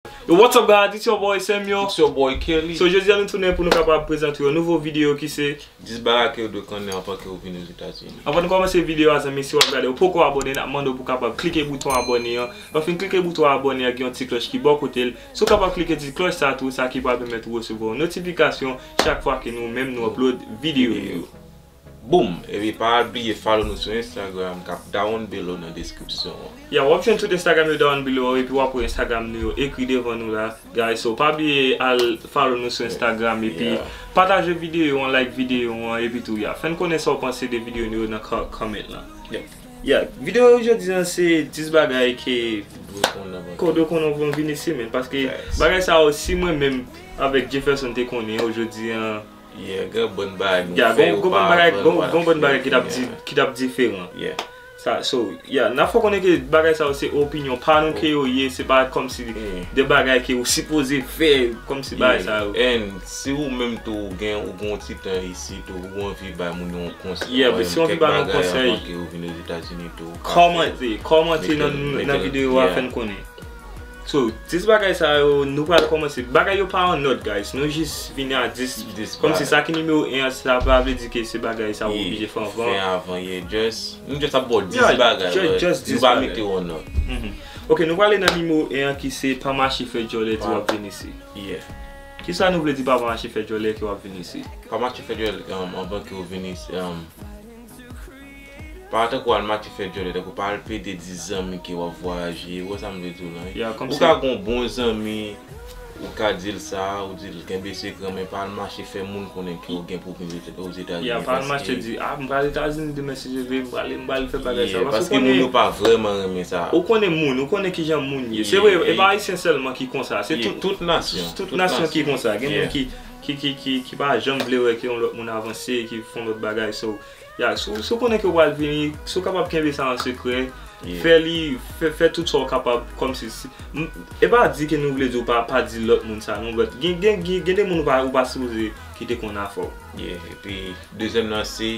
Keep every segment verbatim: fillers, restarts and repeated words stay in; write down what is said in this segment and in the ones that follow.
Yo, what's up, guys? It's your boy Samuel. It's your boy Kelly. So, jodi a nou tounen pou nou kapab prezante yon nouvo videyo ki se dis bagay ke w dwe konnen anvan ke w vin Ozetazini. Anvan nou kòmanse videyo a, zanmi, si w ap gade, ou poko abòne, n ap mande w pou w kapab klike bouton abòne an. Lè w fin klike bouton abòne an, gen yon ti klòch ki bò kote l. Si w kapab klike ti klòch sa tou, sa ki pral pèmèt ou resevwa yon notifikasyon chak fwa ke nou menm nou upload videyo yo. Boom! Epi pa bliye follow nou sou Instagram k ap down below nan deskripsyon an. Ya, w ap jwenn tout Instagram yo down below, epi w ap wè Instagram nou yo ekri devan nou la, guys. So, pa bliye al follow nou sou Instagram, epi pataje videyo an, like videyo an, epi tou, ya. Fè n konnen sa w panse de videyo nou yo nan comment lan. Ya, videyo jodi an se dis bagay ke ke w dwe konnen anvan w vin isi, men, paske bagay sa yo, si mwen menm avèk Jefferson te konnen yo jodi an, Yeah, gen bon bagay nou fè yo pa aprann nou pa t ap fè yo. Gen bon bagay ki t ap diferan. Sa, so, yeah, n ap fè w konnen ke bagay sa yo se opinyon pa nou ke yo ye, se pa kòmsi de bagay ke ou sipoze fè, kòmsi bagay sa yo. And si ou menm tou ou gen, ou gen yon ti tan isit, ou anvi bay moun yo yon konsèy, yeah, si w anvi bay yon konsèy, anvan ke ou vin Ozetazini tou, ou ka fè yo. Kòmante, kòmante nan videyo a, fè n konnen. So, dis bagay sa yo, nou pral kòmanse. Bagay yo pa an nòd, guys. Nou jis vini a dis. Kòmsi sa ki nimewo en an, sa pa vle di ke se bagay sa ou oblije fè anvan. Fè anvan, yeah. Just, nou just ap ba w dis bagay, but nou pa mete yo an nòd. Ok, nou prale nan nimewo en an ki se pa mache fè djòlè di w ap vin isi. Yeah. Kisa nou vle di pa mache fè djòlè ke w ap vin isi? Pa mache fè djòlè anvan ke w vin isi. Pa tankou al mache fè djòlè, tankou pa al pede di zanmi ke w ap vwayaje, ou wè sa m vle di w lan wi. Ou ka gen yon bon zanmi, ou ka di l sa, ou di l kenbe sekrè, men pa al mache fè moun konnen ke w gen pou w vin Ozetazini. Yeah, pa al mache di, ah, m pral Etazini demen si Dye vle, m prale, m pral fè bagay sa. Yeah, paske moun yo pa vrèman renmen sa. Ou konnen moun, ou konnen kijan moun ye. Se vre, e pa Ayisyen sèlman ki konsa, se tout nasyon ki konsa. Gen moun ki, ki, ki, ki, ki pa janm vle wè ke yon lòt moun avanse, ki fè yon lòt bagay. So, Ya, si w, si w konnen ke w pral vini, si w kapab kenbe sa an sekrè, fè li, fè, fè tout sa w kapab, kòmsi, si, m, e pa di ke nou vle di w pa, pa di lòt moun sa non, but gen, gen, gen, gen de moun ou pa, ou pa sipoze kite konn afè w. Yeah, epi dezyèm nan se,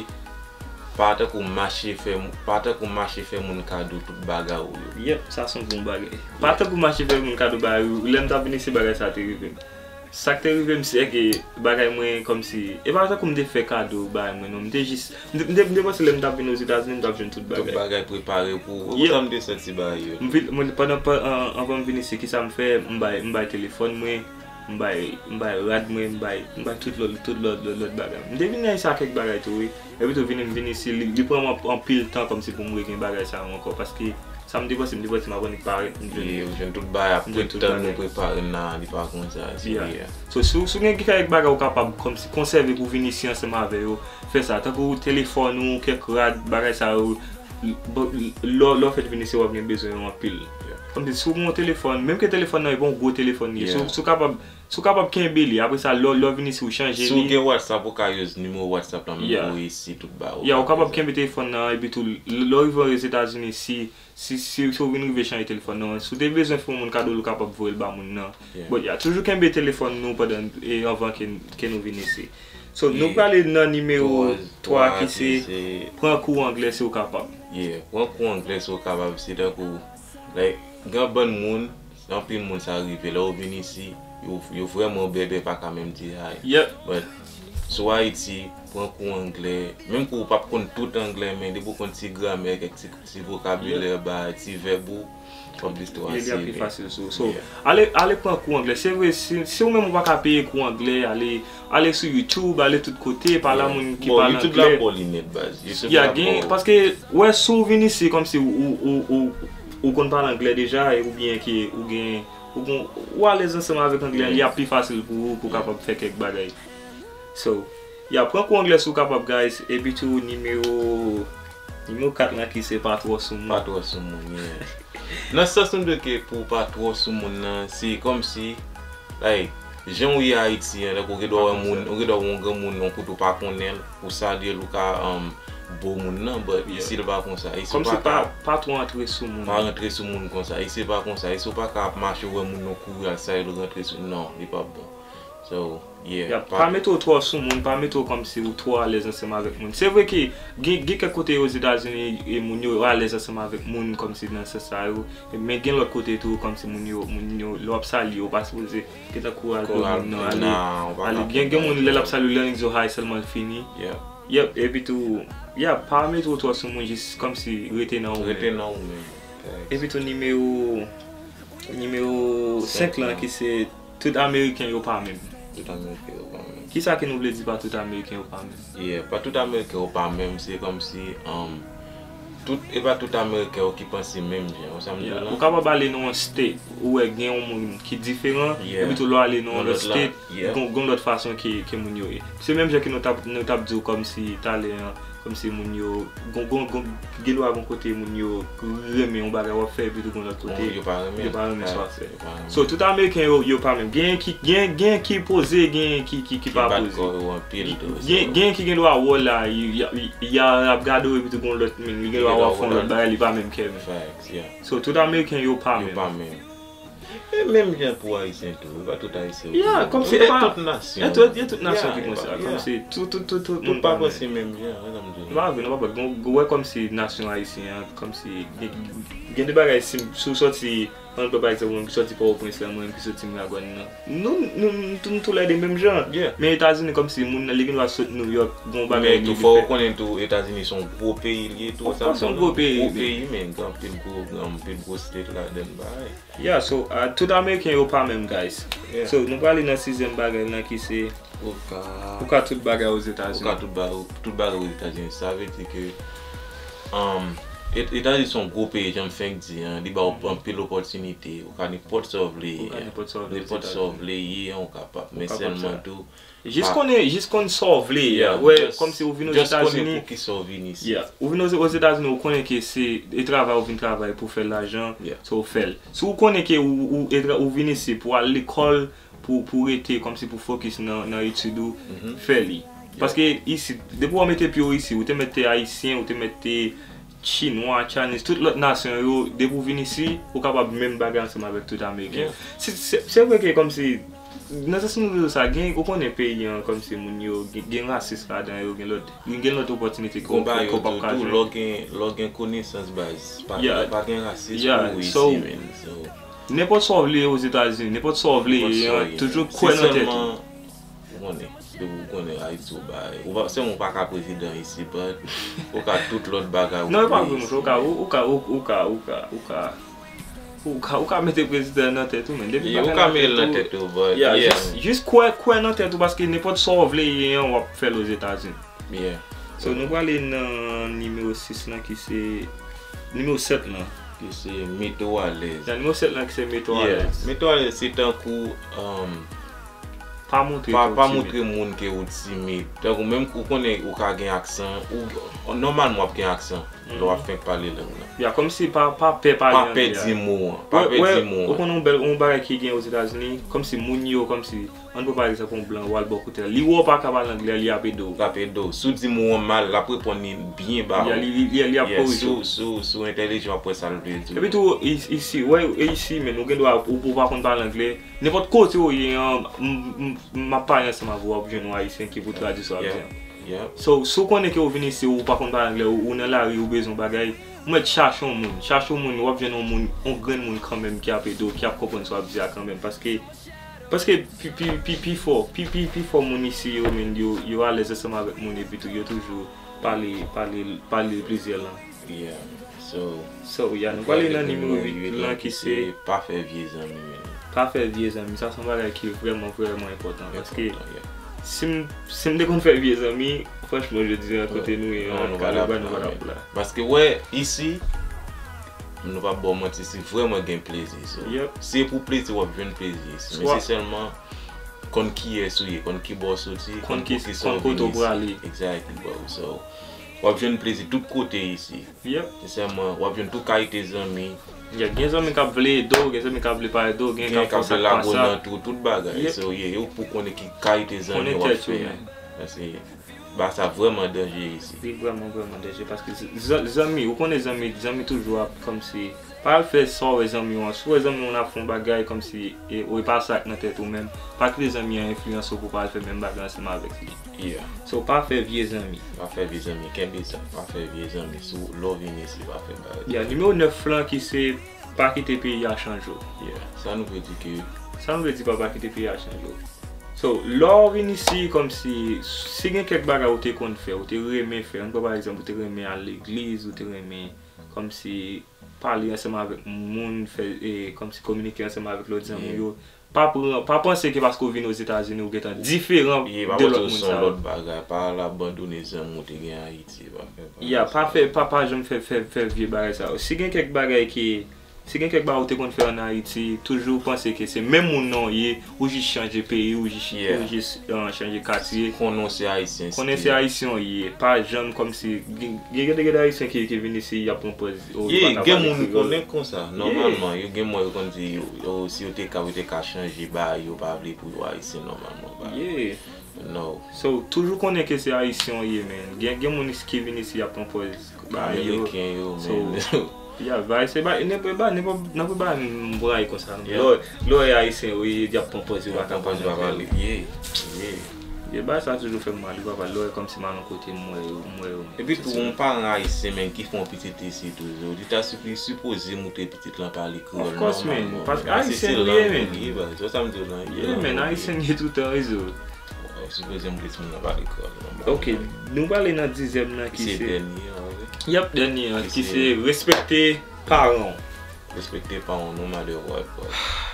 pa tankou mache fè, pa tankou mache fè moun kado tout bagay ou yo. Yep, sa se yon bon bagay. Pa tankou mache fè moun kado bagay ou yo. Lè m t ap vini se bagay sa te rive m. Sa k te rive m, se ke bagay mwen kòmsi, e pa tankou m te fè kado bagay mwen non, m te jis, m te, m te, m te panse lè m t ap vin Ozetazini, m t ap jwenn tout bagay. Tout bagay prepare pou ou. Konsa m te santi bagay yo. M vin, mwen, pandan, pa, an, anvan m vin isi, kisa m fè? M bay, m bay telefòn mwen, m bay, m bay rad mwen, m bay, m bay tout lòt, tout lòt, lòt, lòt bagay. M te vin isi ak kèk bagay tou, wi. Epi tou, vini, m vin isi, li, li pran mwen anpil tan kòmsi pou m regenyen bagay sa yo ankò, paske Sa m te panse, m te panse m ap annik parèt, m jwenn. Ou jwenn tout bagay, apre tan nou prepare n nan, li pa konsa. So, yeah. So, si w, si w gen kèk bagay ou kapab kòmsi konsève pou w vin isi ansanm avè yo, fè sa. Tankou telefòn ou, kèk rad, bagay sa yo, lè, lè w fèk vin isi, w ap gen bezwen yo anpil. Kòmsi si w gen yon telefòn, menm ke telefòn nan e pa yon gwo telefòn li ye, si w, si w kapab, si w kapab kenbe li, apre sa, lè, lè w vin isi, ou chanje li. Si w gen WhatsApp, ou ka use nimewo WhatsApp lan, m voye isi tout ba ou. Yeah, ou kapab kenbe telefòn nan, epi tou, lè, lè w rive Ozetazini, si Si, si, si w vin rive chanje telefòn nan, si w te bezwen fè yon moun kado l, ou kapab voye l ba moun nan. But yeah, toujou kenbe telefòn nou pandan, e, anvan ke, ke nou vin isi. So, nou prale nan nimewo twa ki se pran kou anglè si w kapab. Yeah, pran kou anglè si w kapab, se tankou, like, gen bann moun, anpil moun sa rive, lè w vin isi, yo, yo vrèman bèbè, pa ka menm di hi. But, sou Ayiti, pran kou anglè, menm ke w p ap konn tout anglè, men depi w konn ti gramè, kèk ti ti vokabilè, bagay, ti vèb ou, w ap vin twase. Li ap pi fasil sou ou. So, ale, ale pran kou anglè. Se vre, si, si ou menm ou pa ka peye kou anglè, ale, ale sou YouTube, ale tout kote, pale a moun ki pale anglè. Bon, YouTube la bon li nèt, baz. YouTube la bon. Paske, wè, si w vin isi, kòmsi ou, ou, ou, ou, ou konn pale anglè deja, e oubyen ke ou gen, ou gen, ou alèz ansanm avèk anglè, li ap pi fasil pou ou, pou w kapab fè kèk bagay. So, ya, pran kou anglè si w kapab, guys. Epi tou, nimewo, nimewo kat lan ki se pa twò sou moun. Pa twò sou moun, yeah. Nan sans nou di ke pou w pa twò sou moun nan, se kòmsi, like, jan w ye Ayiti an, tankou w gen dwa wè moun, ou gen dwa wè yon granmoun, yon kote w pa konnen l, ou salye l, ou ka, um, bo moun nan, but isi l pa konsa. Isi w pa ka. Kòmsi pa, pa twò antre sou moun. Pa rantre sou moun konsa. Isi l pa konsa. Isi w pa ka ap mache, w wè moun nan kouri al salye l, rantre sou, non, li p ap bon. So, yeah. Ya, pa mete w twò sou moun, pa mete w kòmsi ou twò alèz ansanm avèk moun. Se vre ke gen, gen kèk kote Ozetazini e moun yo alèz ansanm avèk moun kòmsi nan sans sa yo. Men gen lòt kote tou kòmsi moun yo, moun yo, lè w ap salye, ou pa sipoze gentan kouri al pran moun nan, ale, ale. Gen, gen moun lè l ap salye w, lè nèg di w hi sèlman l fini. Yep, epi tou, ya, pa mete w twò sou moun, jis kòmsi rete nan ou menm. Rete nan ou menm. Epi tou nimewo, nimewo senk lan ki se tout Ameriken yo pa menm. Tout Ameriken yo pa menm. Kisa ke nou vle di pa tout Ameriken yo pa menm? Yeah, pa tout Ameriken yo pa menm, se kòmsi, um, tout, e pa tout Ameriken yo ki panse menm jan, ou sa m di w la? Ou kapab ale nan yon state, ou wè gen yon moun ki diferan, epi tou lè w ale nan yon lòt state, gon, gon lòt fason ke, ke moun yo ye. Se menm jan ke nou t ap, nou t ap di w kòmsi talè an, kòmsi moun yo, gon, gon, gon, gen dwa gon kote moun yo renmen yon bagay w ap fè, epi tou gon lòt kote yo pa renmen sa w ap fè. So, tout Ameriken yo, yo pa menm. Gen ki, gen, gen ki poze, gen ki, ki, ki pa poze. Gen, gen ki gen dwa wè w la, y, y, y, y ap gade w, epi tou gon lòt, men li gen dwa wè w ap fè yon lòt bagay, li pa menm kè menm. So, tout Ameriken yo pa menm. E menm jan pou Ayisyen tou, e pa tout Ayisyen yo pa menm. Yeah, kòmsi e pa tout nasyon. E tout, e tout nasyon ki konsa, kòmsi tout, tout, tout, tout moun pa menm. Tout pa panse menm jan, wè sa m di w la. Pa vre, non, papa, gon, gon, wè kòmsi nasyon ayisyen an, kòmsi gen, gen de bagay, si, si w sòti, ann pran pa egzanp, ou menm ki sòti Pòtoprens la, mwen menm ki sòti Miragwàn nan. Nou, nou, nou, nou toulède menm jan. Yeah. Men Etazini, kòmsi moun nan, li gen dwa sot New York, gon bagay li, li fè. Men tou, fò w konnen tou, Etazini se yon gwo peyi li ye tou, sa m di w la. Of course, se yon gwo peyi, men gen anpil gwo, gen anpil gwo state ladan l, bagay. Yeah, so, ah, tout Ameriken yo pa menm, guys. Yeah. So, nou prale nan sizyèm bagay lan ki se ou ka, ou ka tout bagay Ozetazini. Ou ka tout ba-, tout bagay Ozetazini. Sa vle di ke, um, Et-, Etazini se yon gwo peyi, jan m fenk di an, li ba w anpil opòtinite. Ou ka nenpòt sa w vle ye. Ou ka nenpòt sa w vle Ozetazini. Nenpòt sa w vle ye, ou kapab. Men sèlman tou, jis konnen, jis konn sa w vle ye. Yeah, wè, kòmsi ou vin Ozetazini. Just konnen poukisa w vin isit. Yeah. Ou vin Oze-, Ozetazini, ou konnen ke se, e travay ou vin travay pou fè lajan, yeah, so w fè l. Si w konnen ke ou, ou, e tra-, ou vin isit pou al lekòl, pou, pou rete, kòmsi pou fokis nan, nan etid ou, fè li. Yeah. Paske isit, depi w mete pye w isit, ou te mèt te Ayisyen, ou te mèt te Chinwa, Chinese, tout lòt nasyon yo, depi w vin isit, ou kapab menm bagay ansanm avèk tout Ameriken. Yeah. Se, se, se vre ke kòmsi, nan sans nou di sa, gen, ou konnen peyi an, kòmsi moun yo, gen, gen rasis ladan yo, gen lòt, gen lòt opòtinite ke w, ke w p ap ka jwenn. Gon bagay yo di w tou, lè w gen, lè w gen konesans baz, pa, yeah, pa gen rasis pou ou isit, man. So, nenpòt sa w vle Ozetazini, nenpòt sa w vle, toujou kwè nan tèt ou. Ou konnen, depi w konnen Ayiti w bay. Ou pa, sèlman w pa ka prezidan isi, but ou ka tout lòt bagay ou vle isi. Non, e pa vre, monchè, ou ka, ou, ou ka, ou, ou ka, ou ka, ou ka, ou ka, ou ka mete prezidan nan tèt ou, men depi bagay nan tèt ou, yeah, jis, jis kwè, kwè nan tèt ou, paske nenpòt sa w vle ye an, w ap fè l Ozetazini. Yeah. So, nou prale nan nimewo sis lan, ki se, nimewo sèt lan. Ki se mete w alèz. Yeah, nimewo sèt lan ki se mete w alèz. Yeah, mete w alèz, se tankou, um, pa montre ke w timid. Pa, pa montre moun ke ou timid. Tankou menm ou konnen ou ka gen aksan, ou, nòmalman w ap gen aksan lè w ap fenk pale lang nan. Yeah, kòmsi pa, pa pè pale anglè a. Pa pè di mo an. Pa pè di mo an. Ou konnen yon bèl, yon bagay ki gen Ozetazini, kòmsi moun yo, kòmsi Ann pran pa egzanp yon blan, w al bò kote l. Li wè w pa ka pale anglè, li ap ede w. L ap ede w. Si w di mo an mal, l ap reponn li byen ba ou. Li, li, li, li ap korije w. Si w, si w, si w entèlijan, w ap wè sa l vle di w. Epi tou, i-, isi, wè, e isi, men, ou gen dwa, ou, ou pa konn pale anglè. Nenpòt kote w ye an, m, m, m ap pale ansanm avè w, w ap jwenn yon Ayisyen ki pou tradui sa w ap di an. Yeah, yeah. So, si w konnen ke w vin isi, ou pa konn pale anglè, ou, ou nan lari, ou bezwen yon bagay, ou mèt chache yon moun. Chache yon moun, w ap jwenn yon moun, yon grenn moun kanmenm ki ap ede w, ki ap konprann sa w ap di a kanmenm. Paske Paske pi, pi, pi, pi fò, pi, pi, pi fò moun isi yo, men yo, yo alèz ansanm avèk moun, epi tou yo toujou pale, pale, pale plizyè lang. Yeah. So, so, yeah, nou prale nan nimewo uit lan ki se pa fè vye zanmi, men. Pa fè vye zanmi, sa se yon bagay ki vrèman, vrèman enpòtan. Paske si m, si m te konn fè vye zanmi, franchman, jodi a, kote nou ye an, kalabwa nou pa t ap la. Paske, wè, isi, nou p ap ba w manti, si vrèman gen plezi, so, si e pou plezi, w ap jwenn plezi. Men se sèlman konn kiyès ou ye, konn ki bò w soti, konn pou ki sa w vin isi. Exactly, bro. So, w ap jwenn plezi tout kote isi. Se sèlman, w ap jwenn tout kalite zanmi. Yeah, gen zanmi k ap vle ede w, gen zanmi k ap vle pa ede w, gen k ap fè sa k pa sa. Gen k ap vle lage w nan twou, tout bagay. So, yeah, e ou k pou konnen ki kalite zanmi w ap fè a. Paske Ba sa vrèman danje isi. Li vrèman, vrèman danje, paske z-, z-, zanmi, ou konnen zanmi, zanmi toujou ap kòmsi Pa al fè sa w wè zanmi w an. Si w wè zanmi w an ap fè yon bagay kòmsi e, ou e pa sa k nan tèt ou menm, pa kite zanmi an enfliyanse w pou w pa al fè menm bagay ansanm avèk li. Yeah. So, pa fè vye zanmi. Pa fè vye zanmi, kenbe sa. Pa fè vye zanmi. Si w, lè w vin isi, pa fè bagay. Yeah, nimewo nèf lan ki se pa kite peyi a chanje w. Yeah. Sa nou vle di ke Sa nou vle di pa pa kite peyi a chanje w. So, lè w vin isi, kòmsi, si gen kèk bagay ou te konn fè, ou te renmen fè, ann pran pa egzanp, ou te renmen al legliz, ou te renmen, kòmsi, pale ansanm avèk moun, fè, e, kòmsi kominike ansanm avèk lòt zanmi w yo. Pa pran, pa panse ke paske w vin Ozetazini ou gentan diferan Ye, pa de panse lòt w moun se yon sa yo. Lòt bagay, pa al abandone zanmi w te gen Ayiti, pa fè bagay Ya, sa pa yo. fè, pa, pa janm fè, fè, fè vye bagay sa yo. Si gen kèk bagay ki, si gen kèk bagay ou te konn fè ann Ayiti, toujou panse ke se menm moun nan w ye, ou jis chanje peyi, ou jis, Yeah. ou jis, uh, chanje katye. Konnen w se Ayisyen. Konnen se Ayisyen w ye, pa janm kòmsi, gen, gen, gen, gen Ayisyen ki, ki vin isi, y ap pran pòz, oh, Ye, yo pa ka gen pale moun ou kreyòl. Konnen konsa, nòmalman, yo gen moun yo konn di, yo, yo, si yo te ka, yo te ka chanje, ba, yo pa vle pou yo Ayisyen, nòmalman, ba. Yeah. No. So, toujou konnen ke se Ayisyen w ye, man. Gen, gen moun ki vin isi, y ap pran pòz ba yo. Ameriken yo, So, men. Ya, bay, se bay, nenpòt bay, nenpòt, nenpòt bay m bray konsa. Yeah. Lò, lò e Ayisyen yo ye, y ap pran pòz yo, Y ap pran pòz yo pa pale. Ye, ye. Ye, bay sa toujou fè m mal, wi, papa. Lò e kòmsi m al yon kote, m wè yo, m wè yo. Epi tou, yon paran ayisyen, men, ki fè yon pitit isi, tou, ou ta sipi-, sipoze moute pitit lan pale kreyòl Of course, man. nòmalman, Paske men. Se, Ayisyen se nou ye, lang man. Li ye, bro. Se sa m di w lan. Yeah, man, Ayisyen gen tout an rezon. Ou sipoze moute timoun nan pale kreyòl nòmal. Ok, nou prale nan dizyèm nan ki Se se dènye an, wi. Yap, dènye an, Ki ki se se respekte paran w. Respekte paran w, no matter what, bro.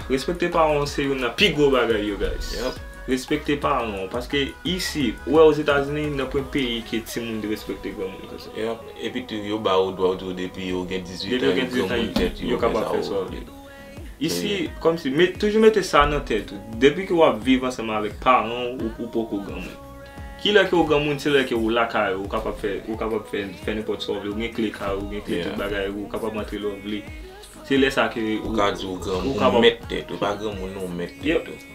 Respekte paran w se youn nan pi gwo bagay yo, guys. Yep. Respekte paran w, paske isi, ou wè Ozetazini, nan pwen peyi ke timoun te respekte granmoun konsa. Yep. Epi tou, yo ba ou dwa, ou tou, depi yo gen dizuit Depi yo an, gen dizuit an, granmoun tèt yo, yo fè kapab sa fè ou sa yo vle. Isi, kòmsi, met, toujou mete sa nan tèt ou. Depi ke w ap viv ansanm avèk paran w, ou, ou poko granmoun. Kilè ke w granmoun, se lè ke w lakay ou, ou kapab fè, ou kapab fè, fè nenpòt sa w vle, ou gen kle kay ou, ou gen kle Yeah. tout bagay ou, ou kapab antre lè w vle. Se lè sa ke Ou ka di ou gran, ou ou kapab mèt tèt ou, pa granmoun non, ou mèt Yep. tèt ou.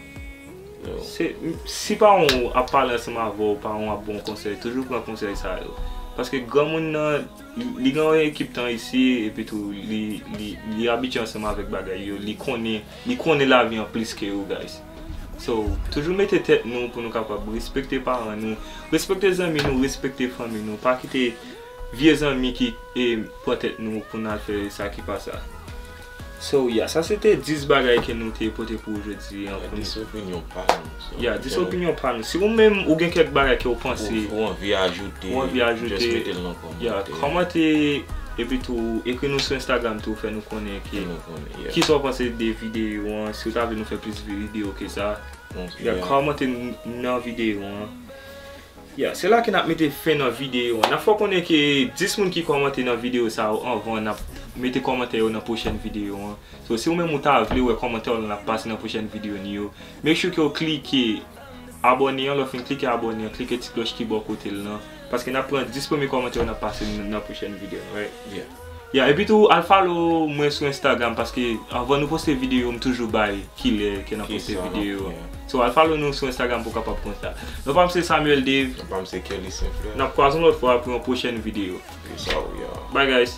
Yo. Se, si paran w ap pale ansanm avè w, paran w ap ba w konsèy, toujou pran konsèy sa yo. Paske granmoun nan, li, li gen yon ekip tan isi, epi tou, li, li, li abitye ansanm avèk bagay yo, li konnen, li konnen lavi an plis ke yo, guys. So, toujou mete tèt nou pou nou kapab respekte paran nou, respekte zanmi nou, respekte fanmi nou, pa kite vye zanmi ki, e, pran tèt nou pou n al fè sa ki pa sa. So, yeah, sa se te dis bagay ke nou te pote pou ou jodi an. Pou Dis opinyon pa nou. So, Yeah, dis opinyon pa nou. Si ou menm ou gen kèk bagay ke ou panse, ou, ou anvi ajoute, ou anvi ajoute, just mete l nan kòmantè. Yeah, kòmante, epi tou, ekri nou sou Instagram tou, fè nou konnen ki, Fè nou konnen, yeah. Kisa w panse de videyo an, si w ta vle nou fè plis videyo ke sa. Bon, Yeah, yeah. kòmante n-, nan videyo an. Yeah, se la ke n ap mete fen nan videyo an. N ap fè w konnen ke dis moun ki kòmante nan videyo sa yo anvan n ap mete kòmantè yo nan pwochèn videyo an. So, si ou menm ou ta vle wè kòmantè w lan ap pase nan pwochèn videyo nou yo, make sure ke w klike abòne an, lè w fin klike abòne an, klike ti klòch ki bò kote l lan. Paske n ap pran dis premye kòmantè yo n ap pase nan, nan pwochèn videyo an, right? Yeah. Yeah, epi tou, al follow mwen sou Instagram paske anvan nou poste videyo, m toujou bay kilè ke n ap poste Kisa n ap videyo. fè. So, al follow nou sou Instagram pou w kapab konn sa. Non pa m se Samuel Dave. Non pa m se Kelly Saint-Fleur. N ap kwaze yon lòt fwa pou yon pwochèn videyo. Peace out, y'all. Bye, guys.